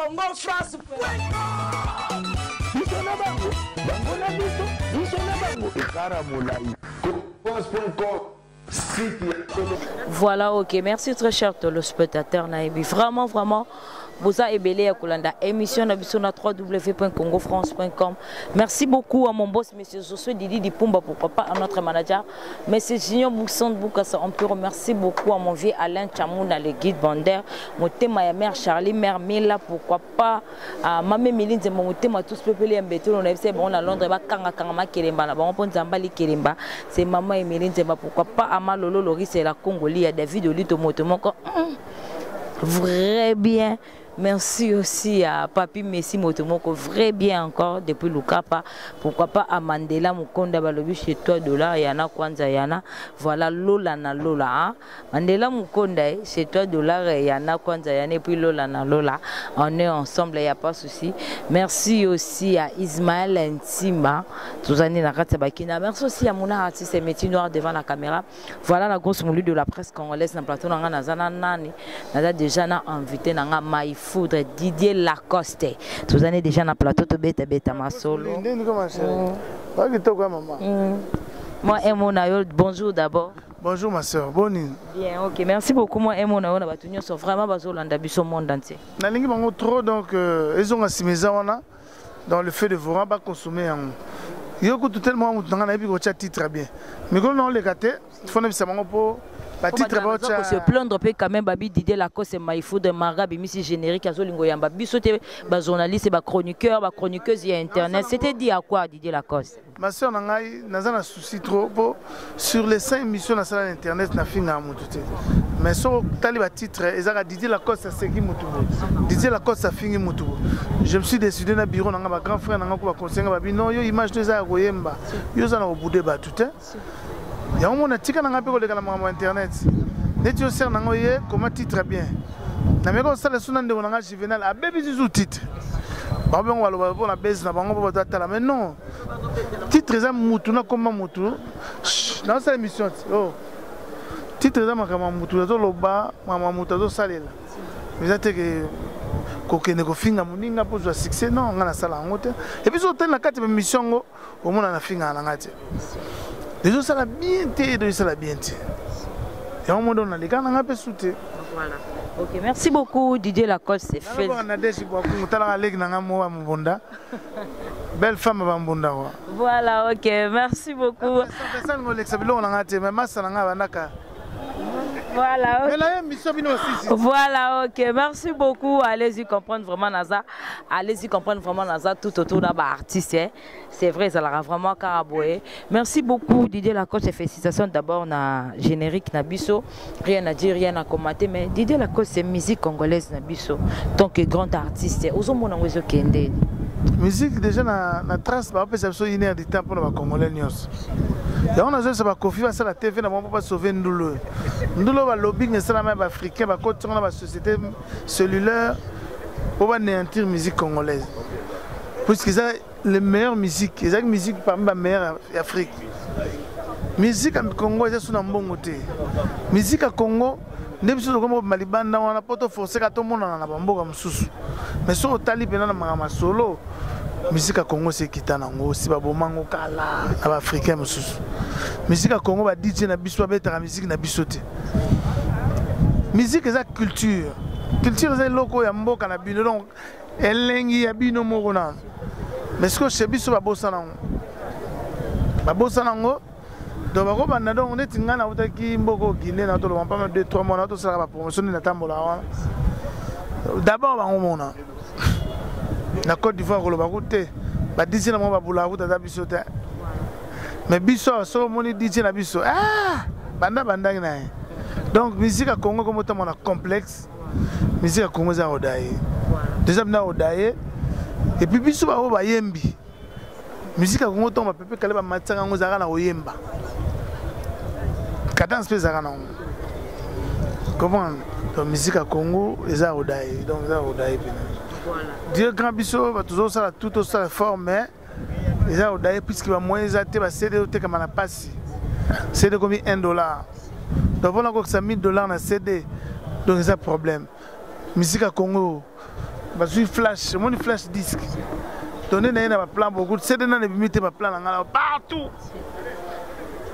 Congo France Biso na bango, bango na biso, biso na bango, ekara molai. France.com site ya solo. Voilà, ok. Merci très cher téléspectateur Naïbi. Vraiment, vraiment, boza ebele ya kolanda émission na biso na www.congofrance.com. Merci beaucoup à mon boss, monsieur Josué Didi Dipumba, pourquoi pas à notre manager, monsieur Junior Bousson Boukassa. On peut remercier beaucoup à mon vieux Alain Chamouna, le guide bandaire, motema ya mère Charlie, mère Mila, pourquoi pas à Mamé Miline, motema tous peuple ya Mbetolo, na yebisa bango na Londres, bakanga kanga makelemba na bango mpo Nzambe likelemba. C'est maman Emeline Nzemba, pourquoi pas à Malolo Loris et la Congoli, ya David Olito moto moko. Vrai bien. Merci aussi à Papi Messi Motomoko, vrai bien encore depuis Lukapa. Pourquoi pas à Mandela Mukonda Balobi chez toi dollar Yana Kwanza Yana. Voilà Lola na Lola. Hein? Mandela Mukonda eh, chez toi dollar Yana Kwanza Yana et puis Lola na Lola. On est ensemble, il n'y a pas de souci. Merci aussi à Ismaël Ntimba, Tuzani Nakata Bakina. Merci aussi à mon artiste et métier noir devant la caméra. Voilà la grosse moulue de la presse congolaise dans plateau nanga nazana nani naza déjà na invité nanga my foudre Didier Lacoste. Tuzani déjà na plateau to beta beta masolo. Ndeni kama chérie. Ba kitoko ya mama. Moi Emo na yo bonjour d'abord. Bonjour ma sœur, boni. Bien, OK. Merci beaucoup moi Emo na yo na batu nyonso vraiment bazolanda biso monde entier. Nalingi bango trop donc ezonga simeza wana dans le fait de vous ba consommer yango. Yo kutu tellement mutu nanga nayebi kotia titre bien. Mikolo na oleka te, faut na bisa bango po ba titre ba tia. Se plaindre pe quand même babi Didier Lacoste Maïfou de Mara bimisi générique azolingo yamba biso te ba journaliste ba chroniqueur ba chroniqueuse ya internet. C'était dit à quoi Didier Lacoste? Ma sœur na ngai naza na souci trop po sur les 5 émissions na sala na internet na finga mutu te. Mais so tali ba titre ezaka Didier Lacoste aseki mutu bo. Didier Lacoste afingi mutu bo. Je me suis décidé na bureau na nga ba grand frère na nga ko ba conseiller nga ba bi non yo image to eza ya koyemba. Yo za na kobude batu te. Yango mona tika na nga pe koleka na makambo ya internet. Neti yo sœur na nga ye comment titre bien. Na meko sala suna ndeko na nga Juvenal abebi zuzu titre. Ba bengo baloba mpo na base na bango mpo bato atala mais non. Titre eza mutu na komba mutu. Nazosala émission ti. Oh. Titre eza makambo ya mutu azoloba, makambo ya mutu azosalela. Eza te ke kokende kofinga moninga mpo ozwa succès non ngai nasala yango te. Et puis soki otali na kati ya émission yango omona nafingaka na ngai te. Ezosala bien te, ezosala bien te. Yango mondo naleka na ngai mpe su te. Voilà. Ok, merci beaucoup Didier Lacoste, c'est fait. Nadège Bwakungu, talaka leki na ngai moko ya mobonda. Belle femme bambunda quoi. Voilà, ok, merci beaucoup. Personne ngolekisa biloko na ngai te, mais masa na ngai bandaka. Voilà. Mais la émission bino aussi. Voilà, ok. Merci beaucoup. Allez-y comprendre vraiment Naza. Allez-y comprendre vraiment Naza tout autour d'un artiste. Hein. C'est vrai, ça l'a vraiment caraboué. Merci beaucoup Didier Lacoste et félicitations d'abord na générique na biso. Rien à dire, rien à commenter mais Didier Lacoste c'est musique congolaise na biso. Tant que grand artiste, ozo mona ngwezo kende. Musique déjà na trace ba pesa biso une heure du temps pour ba congolais nyonso. Yango nazo ba Kofi ba sala TV na bango ba sauver ndulu. Ndulu ba lobbying esalama ba africain ba koti na ba société cellulaire pour ba anéantir musique congolaise. Puisque ça les meilleures musiques, ezalaki musique parmi ba meilleures ya Afrique. Musique ya Congo eza sous na mbongo te. Musique ya Congo nde biso tokoma kobima libanda wana mpo toforce kaka tomonana na bamboka mosusu. Mais soki otali mpena na makambo ya solo, musique ya Congo esi ekita nango, si baboma yango kala na baafricain mosusu. Musique ya Congo ba DJ na biso babetaka musique na biso te. Musique eza culture. Culture eza eloko ya mboka na bino donc elengi ya bino moko nano. Mais sikoyo chez biso babosana yango. Babosana yango. Donc bakobanda donc neti ngai nautaki mboko Guinée na toloba mpama 2 3 mois na tosalaka ba promotion nde natambola wana. D'abord bango mona na Côte d'Ivoire koloba ku te ba DJ na bango babulaka kuta ata biso te. Mais biso soki omoni DJ na biso ah banda bandaki na ye. Donc musique ya Congo comme otambola na complexe. Musique ya Congo eza odaye. Déjà bina odaye. Et puis biso ba oyo bayembi. Musique ya Congo ntango bapepe kale bamatisaka yango ezalaka na koyemba. Cadence mpe ezalaka nango. Comprendre? Donc musique ya Congo eza odaye. Donc eza odaye pena. Dieu grand biso bato tozosala tout tosala fort mais eza odaye puisque ba moyen eza te ba CD otekama na pasi. CD komi 1 dollar. Donc mpona kokisa 1000 dollars na CD donc eza problème. Musique ya Congo. Bazwi flash, omoni flash disque. Donne na ye na baplan beaucoup. CD nani ebimi te, baplan na ngai na partout.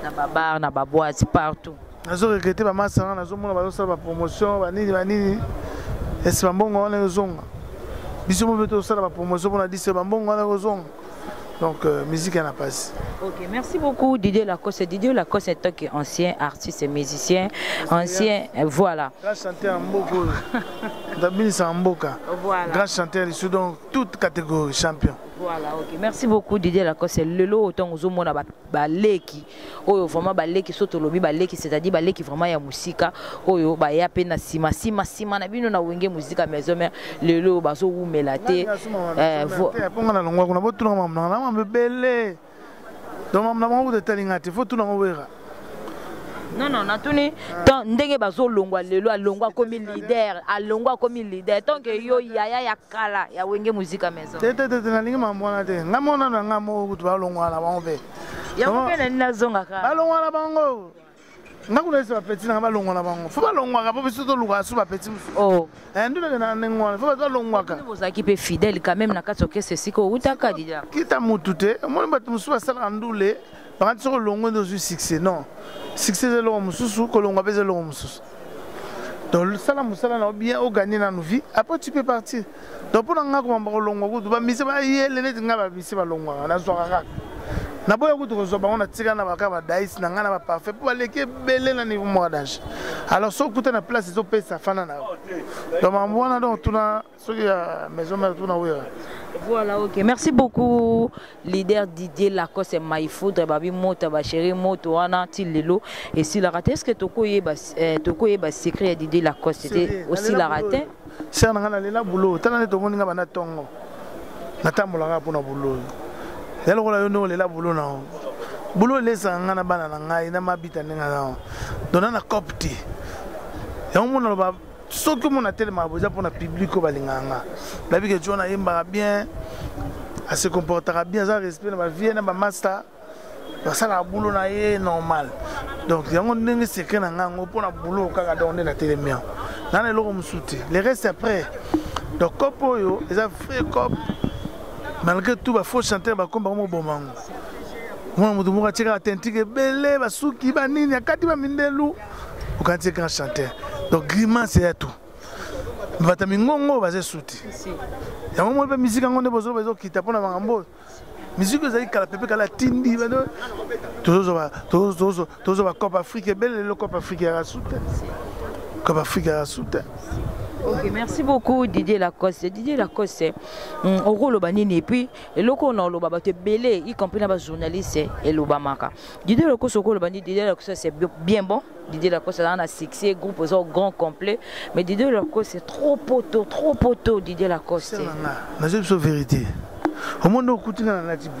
Na babar, na baboite, partout. Nazo regrete bamasa nga, nazomona bazosala bapromotion banini banini, esi bambongo wana ezozonga. Biso mo mpe tozosala bapromotion mpona disque, bambongo wana ekozonga. Donc musique ya na pasi. Ok, merci beaucoup Didier Lacoste. Didier Lacoste est un ancien artiste et musicien, ancien, voilà. Grand chanteur en mboka oyo. Ndabinisa mboka. Voilà. Grand chanteur issu donc toute catégorie champion. Voilà, ok. Merci beaucoup Didier Lacoste. Lelo autant ozomona ba baleki oyo vraiment baleki, so tolobi baleki, c'est-à-dire baleki vraiment ya musika oyo baya pe na sima sima sima na bino na Wenge Musica Maison Mère, lelo bazowumela te. Mponga na longwa kuna, botuna mamu na mamu ebele. Donc mamu na bango kuta etalinga te, faut tuna ngo wera. Non, non, natuni tant ndenge bazolongwa lelo, alongwa akomi leader, alongwa akomi leader, tant que yo yaya ya kala ya Wenge Musica Maison. Te te te te, nalingi mamu wana te. Nga mona na nga moko kutu balongwa na bango mpe. Yango mpe nani nazongaka. Balongwa na bango. Nga kuna esi bapeti nanga balongwa na bango. Fo balongwaka mpo biso tolukaka su bapeti mosusu. Oh. Nduleke na ndenge wana, fo bato balongwaka. Bozalaki mpe fidèle quand même na kati orchestre esika outaka Didier. Kita mutu te, omoni bato mosusu basalaka ndule, bakati soki olongwe nde ozwi succès. Non, succès eza eloko mosusu, kolongwa mpe eza eloko mosusu. Donc sala mosala na yo bien, oganye nanu vie, après tu peux partir. Donc mpona nga komamba kolongwa kutu bamise bayele neti nga bamise balongwaka, nazwaka kaka naboya kutu kozwa bango, natika na baka badaisi na ngai na baparfait mpo baleki ebele na niveau moko danger. Alors soki okuta na place ezopesa fana na yo, donc makambo wana, donc tuna soki ya maison mère, tuna oyo. Voilà, ok. Merci beaucoup, leader Didier Lacoste, Maïfoudre, Babi Mota, ba chéri Moto, wana, Tilelo, et si la raté, est-ce que toko yeba secret ya Didier Lacoste, c'était aussi la raté? Cher nanga na lela boulot, tala ne tomoni nga bana tongo. Natambolaka mpona boulot. Ya lokola yo nde olela boulot na yo. Boulot elesaka nga na bana na ngai na mabita ndenge na yo. Donc na cop te. Yango mona loba soki omona telemaka boza mpona public oyo balingaka nga. Nayebi ke John ayembaka bien, ase comportaka bien, aza respect na bavie na bamaster, basalaka boulot na ye normal. Donc yango ndenge secret na ngai yango mpona boulot kaka, donc nde natelemi yango na na eloko mosusu te, le reste après. Donc cop oyo eza vrai cop, malgré tout bafaux chanteur bakomi bango moboma yango. Mwana moto moko atiekaka tentike ebele, basuki banini, akati bamindelu, okanisi grand chanteur. Donc grimace ya tout, bato mingongo baza esuti yango moni mpe misika yango nde bozoloba ezokita mpona makambo oyo. Misiki ezali kala pepe kala tindi, tozozwa bacope Afrique ebele lelo, Cope Afrique ya rasu te, Cope Afrique ya rasu te. Ok, merci beaucoup Didier Lacoste. Didier Lacoste, okoloba nini? Et puis eloko na oloba bato ebele, y compris na ba journaliste elobamaka. Didier Lacoste, okoloba nini? Didier Lacoste, c'est bien bon. Didier Lacoste a un succès, groupe au grand complet. Mais Didier Lacoste, c'est trop poto, trop poto, Didier Lacoste. Nazo biso vérité. Au monde okuti na nati bu.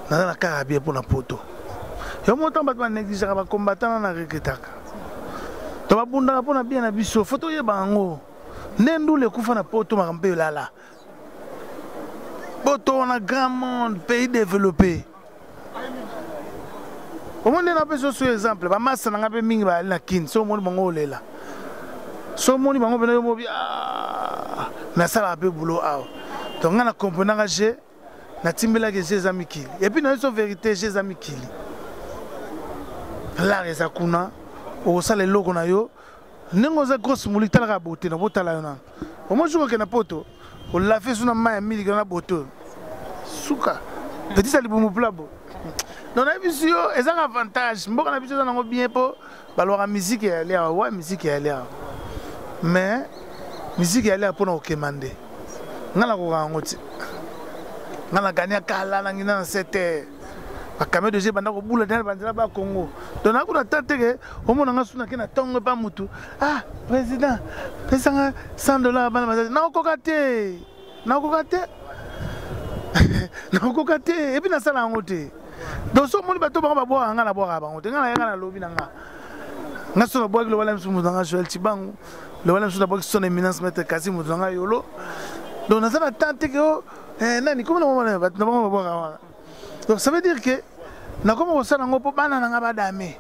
Naza na kara bien pour na poto. Yo moto bato ba négligeaka ba combattant na regrettaka. To babundaka mpona bien na biso, faut toyeba yango. Nde ndule ekufa na poto makambo mpe elala. Poto wana grand monde, pays développé. Omoni nde napesi oso exemple, bamasa na ngai mpe mingi bazali na kini. So omoni bango olela, so omoni bango mpena yo mobi nasalaka mpe boulot awa. Donc ngai na comprenaka je natimbelaki je eza mikili, et puis nayebi so vérité je eza mikili, lar eza kuna, okosala eloko na yo ndenge oza grosse moliki, talaka bote na botala yo nano. Omoi soki okende na poto, olafe so na mai ya miliki na bote oyo suka petite libumu pla bo. Donc nayebi biso yo ezaka avantage, mboka na biso eza nango bien mpo balobaka musique ya awa, wa musique ya awa, mais musique ya awa mpona kokema nde nga nakoka yango ti nga na gania kala nangi na 7 heures, bakame deja ebanda kobula te na banzela ba Congo. Donc nakuna ta teke omona nga su nake na ntongo epa mutu, ah président pesanga 100 $, bana baza nakokoka te, nakokoka te, nakokoka te, et puis nasala yango te. Donc so omoni bato bango babwaka nga, nabwaka bango te. Nga nayaka nalobi na nga, nga so nabwaki lobala misu moto na nga Joel Cibangu, lobala misu nabwaki son éminence maître Kasi moto na nga yolo. Donc naza na temps te ke o nani komi na mona bato na bango babwaka wana. Donc ça veut dire que nakoma kosala yango mpo bana na nga badame.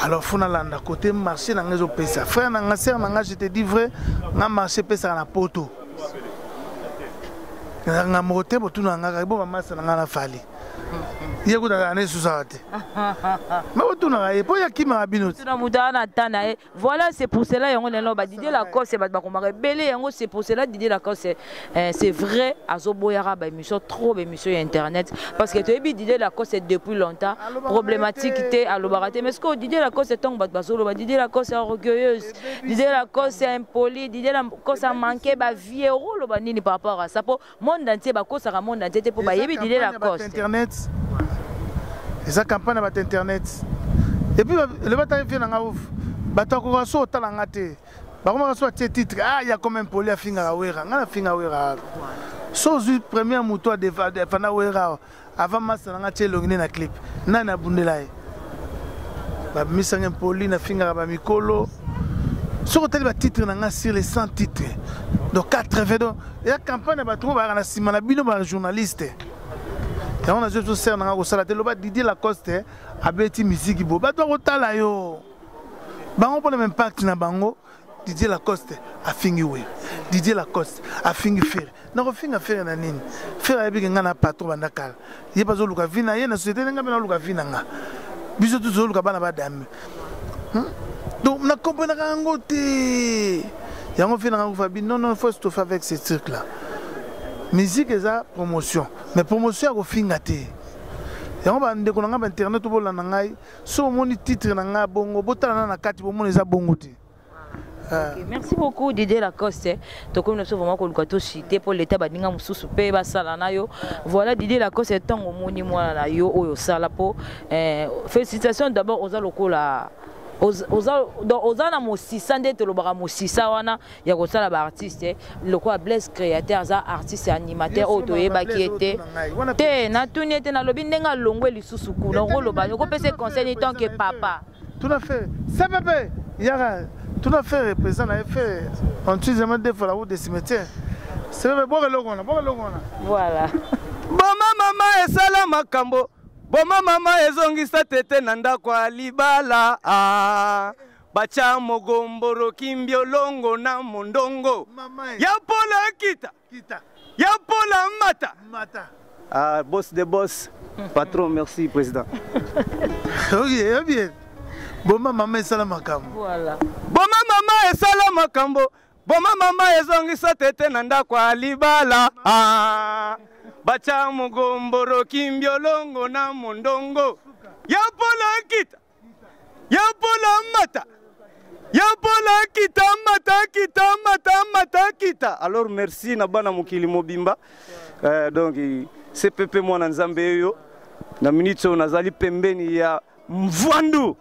Alors faut nalanda côté marché na ngai ezopesa. Frère na ngai, sœur na ngai, je te dis vrai, nga marché epesaka na poto. Nga moko te, botuna nga kaka bo bamasa na ngai na Fally. Ye kuta azala na esusaka te. Ma botunaka ye mpo ye akimaka bino te. Tuna moto aza na temps na ye. Voilà, c'est pour cela yango lelo ba Didier Lacoste bato bakomaka ebele yango. C'est pour cela Didier Lacoste, c'est vrai, azoboyaka ba émission trop, ba émission ya internet, parce que toyebi Didier Lacoste depuis longtemps problématique te, alobaka te. Mais ce que Didier Lacoste, ntango bato bazoloba Didier Lacoste orgueilleuse, Didier Lacoste impoli, Didier Lacoste a manqué ba vie, okoloba nini par rapport à ça? Po monde entier bakosaka monde entier te, mpo bayebi Didier Lacoste. Internet eza campagne ya bato internet. Et puis le bataki vie na nga ouf, bato akoka so otala nga te, bakomaka so batie titre: ah, ya comme impoli, afingaka Wera. Nga nafinga Wera? So ozwi première moto afanda Wera avant masa na nga tie elongi nde na clip, nani abundela ye? Babimisanga impoli, nafingaka bamikolo. Soki otali batitre na nga, sur les 100 titres, donc 80, donc eya campagne ya bato oyo bayaka na nsima na bino bajournaliste. Yango nazwi biso sere na nga kosala te. Loba Didier Lacoste abeti misiki bo bato bakotala yo bango mpona impact na bango. Didier Lacoste afingi Wera, Didier Lacoste afingi Ferre. Nakofinga Ferre na nini? Ferre ayebi ke ngai na patron banda kala. Ye mpe azoluka vie na ye na société, ndenge mpe naluka vie na nga. Biso tu tozoluka bana badame. Donc nakomprenaka yango te. Yango vie na nga kufa bi non non, faut stopper avec ces trucs là. Musique eza promotion, mais promotion ya kofinga te. Yango bandeko na ngai bainternet, bolanda ngai. So omoni titre na ngai bongo, botala na na kati, bomona eza bongo te. Ok, merci beaucoup Didier Lacoste. Tokomi na biso vraiment koluka toshite mpo leta baninga mosusu mpe basala na yo. Voilà, Didier Lacoste, ntango omoni mwana na yo oyo osala mpo félicitation d'abord. Oza lokola donc oza na mosisa nde tolobaka mosisa wana ya kosala baartiste lokola Blaise Créateur. Aza artiste animateur oyo toyebaki ye te te. Natuni ye te, nalobi ndenge alongwe lisusu kuna, okoloba, okopesa conseil ni tant que papa? Tuna Ferre CPP yaka, tuna Ferre président na ye. Ferre, on tue jamais deux fois la route des cimetières. CPP, boka eloko wana, boka eloko wana. Voilà. Boma mama esala makambo, boma mama ezongisa tete na ndako ya libala. Ah, batya mogomboro kimbi olongo na mondongo. Mama ya pola kita. Kita. Ya pola mata. Mata. Ah, boss de boss, patron, merci président. Ok, bien. Boma mama esala makambo. Voilà. Boma mama esala makambo, boma mama ezongisa tete na ndako ya libala. Ah, batya mogomboro kimbi olongo na mondongo ya pola kita, ya pola mata, ya pola kita, mata, kita, mata, mata, kita. Alors merci na bana mokili mobimba. Donc CPP mwana Nzambe oyo na minute oyo nazali pembeni ya Mvandu,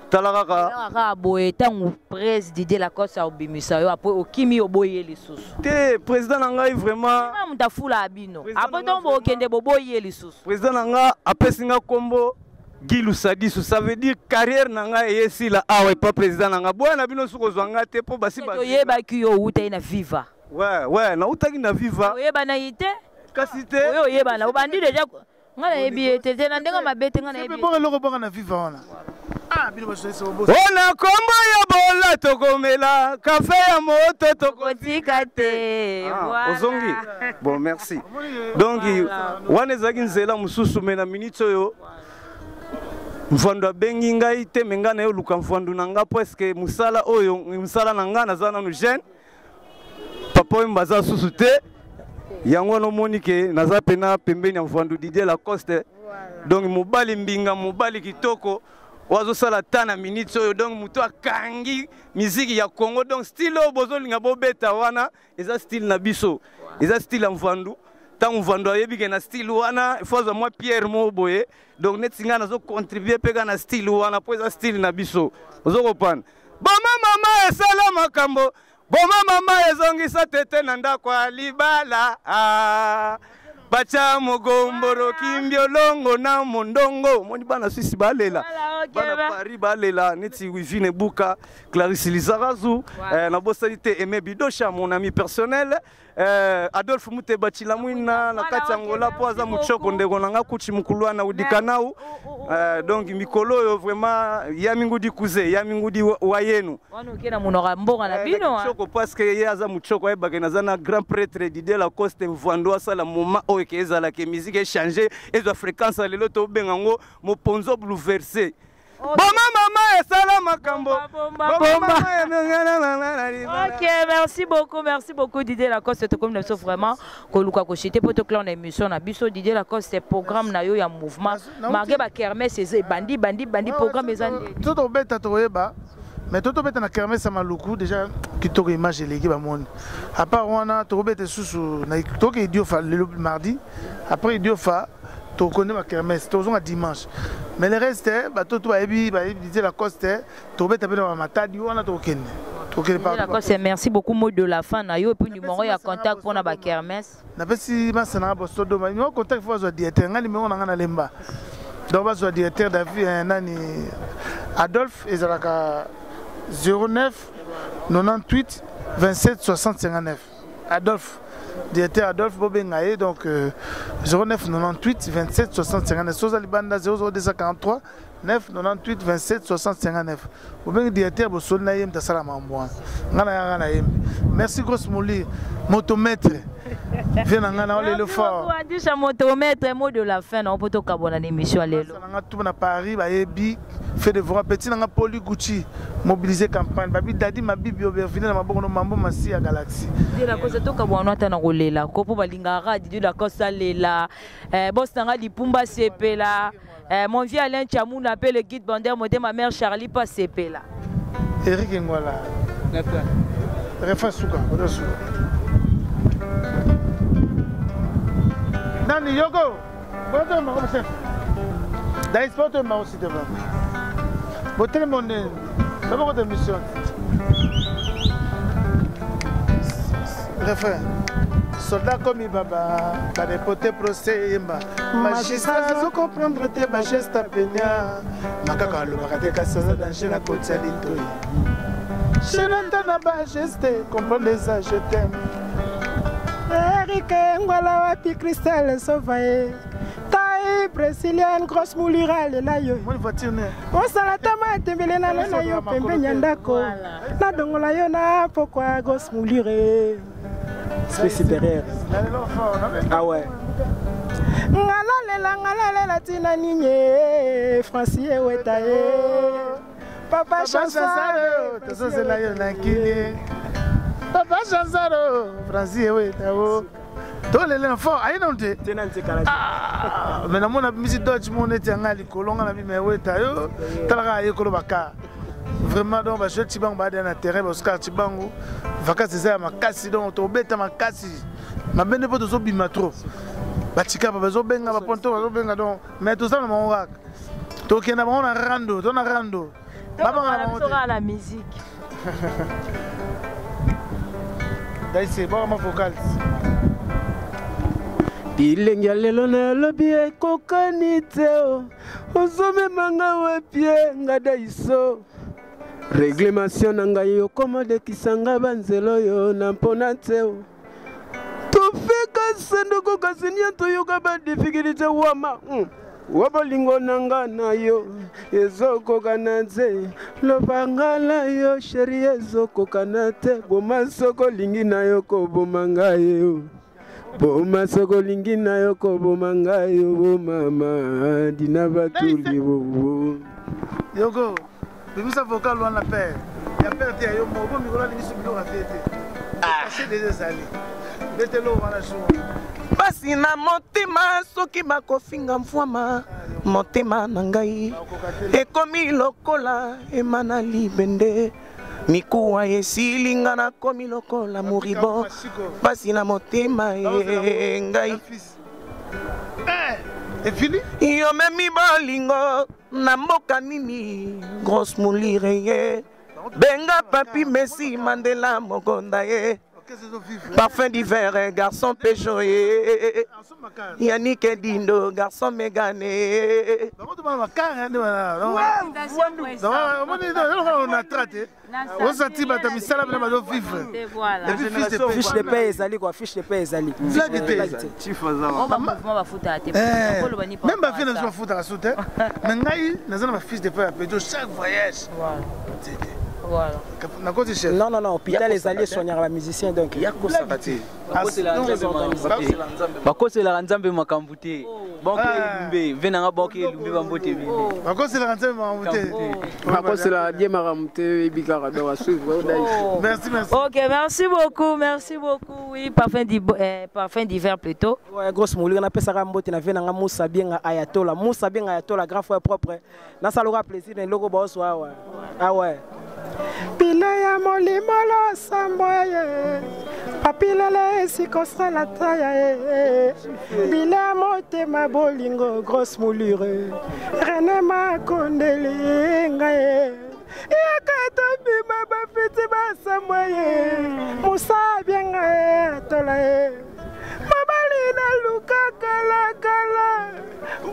tala kaka. Kaka boye, ntango presse Didier Lacoste aobimisa yo, apres okimi, oboyi ye lisusu. Te, président na ngai vraiment. Nga moto afula bino. Président apres na nga. Ntango bokende, boboyi ye lisusu. Président na nga apesi nga nkombo Guy Lusadisu, ça veut dire carrière na ngai eyesila awa epa président na nga. Boya na bino soki kozwa nga te mpo basi Toyebaki yo outaki na Viva. Ouais, nautaki na Viva. Oyebana ye te. Kasi te. Oyo oyebana, obandi déjà, nga nayebi ye te te na ndenge mabe te, nga nayebi CPP, boka eloko, boka na Viva wana. Ah, bino bajournaliste bobosa. Ona kombo ya bola, tokomela kafe ya moto, tokotika te. Ah, Voilà. ozongi bon, merci. Donc wana ezalaki nzela mosusu, me na minute oyo mvando abengi ngai te, me ngai naye oluka mvandu na nga presque mosala oyo mosala na ngai. Naza nanu jeune, papa oyo baza susu te. Yango wana omoni ke naza pena pembeni ya mvandu Didier Lacoste. Donc mobali mbinga, mobali kitoko oyo azosala ta na minute oyo. Donc moto akangi miziki ya Congo. Donc style oyo bozolinga bobeta wana eza style na biso, eza style ya mvandu. Ntango mvandu ayebi ke na style wana ifo azwa mwa pierre moko boye. Donc neti ngai nazocontribue mpe kaka na style wana mpo eza style na biso, ozokopana. Boma mama esala makambo, boma mama ezongisa tete na ndako ya libala. Ah, Bacha mogomboro kimbiolongo na mondongo. Moni bana Suisse balela. Voilà, ok, Bana ba- Paris balela neti Wivine Buka, Clarisse Lizarazu, nabosani te Aimé Bidosha mon ami personnel, Adolphe Muteba Chilamwina na Voilà, kati ya ok, Angola po aza merci muchoko beaucoup. ndeko na nga kuchi mukulwana udikanau. Donc mikolo oyo vraiment ya mingudi kuze, ya mingudi wa yenu. Wana oke na monoko ya mboka na bino, hein. Muchoko parce que ye aza muchoko ayebaka naza na grand prêtre Didier Lacoste Mvwando asala moment oyo ke ezalaka musique échange ezwa fréquence ya lelo tobenga yango moponzo bouleversé. Boma mama esala makambo. Bomba, Boma bomba. mama emengana mama na libala. Ok, merci beaucoup Didier Lacoste. Comme nous sommes vraiment koluka koshite po toclore na émission na biso Didier Lacoste programme na yo ya mouvement. Malgré ba kermesse eza bandi bandi bandi programme eza nde. Toto beta toyeba. Mais toto beta na kermesse ya Maluku déjà kitoko image eleki ba moni. À part wana to beta susu na toke idiofa le mardi. Après idiofa to connaît ma kermesse tozonga dimanche. Mais le reste ba toto bayebi bayebi Didier Lacoste to beta pe na matadi wana to kende. To kende Didier partout. Lacoste, merci beaucoup mot de la fin na yo et puis numéro ya contact pour na ba kermesse. Napesi masana na boso doma. Numéro contact faut azwa directeur nga numéro na nga na lemba. Donc bazwa directeur David nani Adolphe ezalaka 09 98 27 60 59. Adolphe directeur Adolphe bobenga ye donc 09 98 27 60 59. Soza libanda 00 243 9 98 27 60 59. Bobengi directeur bosoli na ye mta sala mambo wana. Nga na yanga na ye. Merci grosse Mouli, motomètre. Viens na nga na olelo Merci fort. beaucoup, Adisha motomètre, mot de la fin, na poto kabona na émission lelo. Nga tout na Paris bayebi fait de voir petit nanga Poli Gucci mobiliser campagne babi dadi mabibi obervine na maboko no mambo masi ya Galaxy. Didier Lacoste to kabona ata na kolela ko po balingaka Didier Lacoste alela. Boss nanga lipumba sepela. Mon vieux Alain Chamouna appelle le guide bandaire modé ma mère Charlie pas sepela. Eric Ngwala. Refa suka, refa suka. Nani Yoko. Bonjour ma chef. Daïs porte ma aussi devant. Botel mon nez. Ça va votre mission. Refrain. Soldat comme Baba, ba dépoté procès yemba. Magistrat zo comprendre te ba geste penya. Makaka lo bakate ka sa danger na kotia litoyi. Chenanta na ba geste comprendre les je t'aime. Eric Ngwala wapi Christelle Sovaye. Tai brésilienne grosse moulure alela yo. Moi voiture ne. Osala tama tembele na na yo pembe nyandako. Na dongola yo na pokwa grosse moulure. Esprit supérieur. Ah ouais. Ngalalela ngalalela tina ninye Francis eweta ye. Papa Chansaro tozozela yo na kini. Papa Chansaro Francis eweta wo. Tolele na fort ayi non te. Tena ntekala. Ah, mais na mona misi Dodge mon eti nga likolo nga na bi mais weta yo. Talaka ayi kolo baka. Vraiment donc ba jeu Chibangu ba na terrain ba Oscar Chibangu. Vacances eza ya makasi donc tobeta makasi. Mabende po tozobima trop. Batika ba bazobenga ba ponto bazobenga donc mais tozala na bango kaka. Tokenda bango na rando, to na rando. Ba banga na bango te. Toka la musique. Daïsé, bon ma vocale. Bilenge ya lelo nalobi ekokani te o. Ozomemanga wapi e, nga Daiso. Réglementation na ngai okomodekisa nga banzela oyo na mpona te o. Tofika sanduku kasi nia toyoka ba difficulté wama. Wa bolingo na nga na yo ezokoka na te. Loba nga na yo chérie ezokoka na te. Boma soko olingi na yo koboma ngai o. Boma soko olingi na yo koboma ngai o. Bo mama dina batuli bobo. Yoko, bimisa vocal wana père. Ya père te ya yo moko mikolo alingi so biloko afie te. Caché des ezali. Betelo wana jour. Pasi na motema soki bakofinga mfwama motema na ngai ekomi lokola emana libende mikuwa esilinga nakomi lokola moribo pasi na motema e ngai. Efili? Yo memi bolingo na mboka nini grosse moulire ye benga papi Messi Mandela mokonda ye. Parfum d'hiver, garçon Peugeot, Yannick Dindo, garçon Mégane. Osati bato misala bana bazo vivre. Fiche de paie ezali quoi, fiche de paie ezali. Blague te. Même bafille na biso bafutaka su te, mais ngai naza na bafiche de paie ya Pedro chaque voyage. Voilà. Nakoti chef. Non, non, non, hôpital ezali esoignaka bamusicien, donc Yakosaka te. Bakoselaka Nzambe makambo te. Bonke elumbe ve nanga, bonke elumbe bambote ebele. Bakoselaka Nzambe makambo te. Bakoselaka die makambo te, oyebi kaka, donc asuivre. Merci, merci. Ok, merci beaucoup, merci beaucoup. Oui, parfum d'hiver plutôt. Ouais, grosse moulure, napesaka mbote na ve nanga Musa Bienga Ayatola, Musa Bienga Ayatola, grand frère propre. Nasalaka plaisir na eloko baoswa awa. Ah ouais. Pile ya molimo losambo ye, papilele esikosala taya ye, bile ya motema bolingo, grosse moulure, Rene Makondeli ngai ye, yaka tobima bafiti basambwa ye, Musa Bienga ye atola ye, mobali naluka kalakala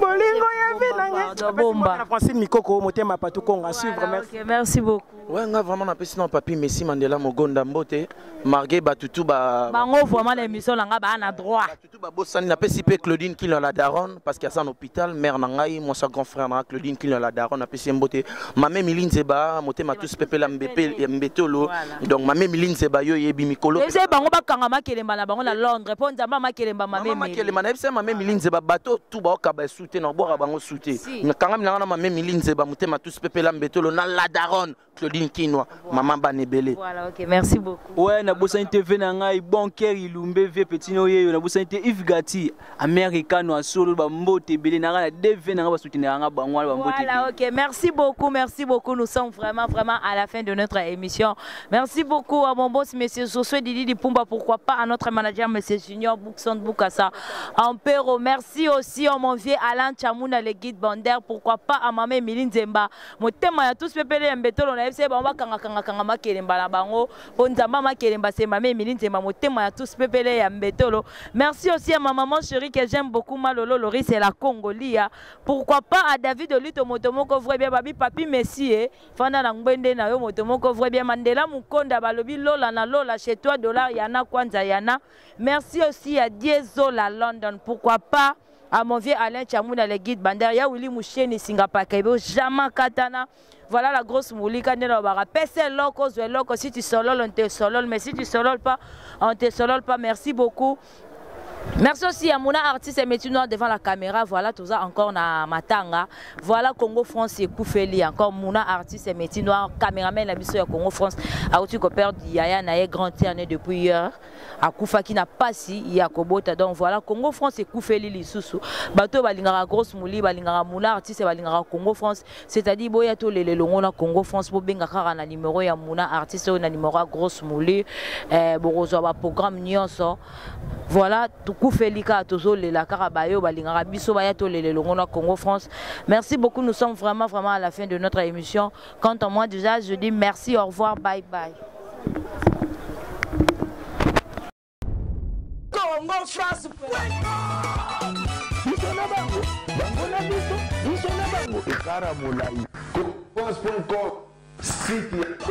bolingo ya vi na ngai. Bomba. Francine Mikoko, motema patu konga, suivre, merci. Ok, merci beaucoup. Ouais, nga vraiment napesi na papi Messi Mandela Mogonda mbote, malgré batutu ba Bango vraiment l'émission nanga ba na droit. Batutu babosani. Napesi mpe Claudine Kilo la daronne, parce que aza na hôpital, mère na ngai, mwasa grand frère na nga, Claudine Kilo la daronne, napesi ye mbote. Mame Mili Nzeba, motema tous pepela mbepe mbetolo. Donc mame Mili Nzeba, yo yebi mikolo. Ese bango bakanga makelemba na bango na Londres mpo Nzambe makelemba mame. Mama Makelema, nayebisa mame Mili Nzeba, bato tu baokaba esu te, na obwaka bango su te. Si. Nakangami nanga na mame Mili Nzeba, motema tous pepela mbetolo na la daronne Claudine Kinwa, mama bana ebele. Voilà, ok, merci beaucoup. Ouais, nabosani te ve na ngai Bonker Ilumbe, ve petit no yeyo. Nabosani te Yves Gati Americano asolo, bambote ebele na ngai na dv na ngai basoutenir nga bango wana, bambote Voilà, ebele. ok. Merci beaucoup, merci beaucoup. Nous sommes vraiment, vraiment à la fin de notre émission. Merci beaucoup à mon boss, Monsieur Josué Didi Dipumba. Pourquoi pas à notre manager, Monsieur Junior Boukson Boukassa Ampero. Merci aussi à mon vieux Alain Chamouna, le guide bandaire. Pourquoi pas à Mamé Miline Zemba. Motema ya tous pepele ya mbetolo na yebisa bango bakanga kanga kanga makelemba na bango. Po Nzamba makelemba c'est Mamé Miline Zemba, motema ya tous pepele ya mbetolo. Merci aussi à ma maman chérie que j'aime beaucoup, Malolo Loris, c'est la Congolia. Pourquoi pas à David Olito Motomoko, vrai bien babi papi Messi eh. Fanda na ngwende na yo Motomoko, vrai bien Mandela Mukonda balobi lola na lola chez toi dollar yana kwanza yana. Merci aussi à Diesola London. Pourquoi pas à mon vieux Alain Chamouna, le guide bandaire, ya Willy Moucheni Singapakaibo, Jama Katana. Voilà la grosse moulika nde bara pese loko zwe loko. Si tu solol, on te solol, mais si tu solol pas, on te solol pas. Merci beaucoup. Merci aussi à Mouna artiste et métier noir devant la caméra. Voilà tout ça encore na matanga. Voilà Congo France et Koufeli encore Mouna artiste et métier noir caméraman la biso ya Congo France a outi ko perdre Yaya na ye grand tierne depuis hier. A Koufa qui n'a pas si ya kobota. Donc voilà Congo France et Koufeli lisusu. Bato balingaka grosse mouli, balingaka Mouna artiste, balingaka Congo France, c'est-à-dire boya to lele longo na Congo France bo benga kaka na numéro ya Mouna artiste na numéro ya grosse mouli, bokozwa ba programme nyonso. Voilà tukufeli kaka tozolela kaka bayo balingaka biso baya tolela elongo na Congo France. Merci beaucoup, nous sommes vraiment, vraiment à la fin de notre émission. Quant à moi déjà, je dis merci, au revoir, bye bye. Congo France. Biso na bango, bango na biso, biso na bango. Ekara molai. France.com, site ya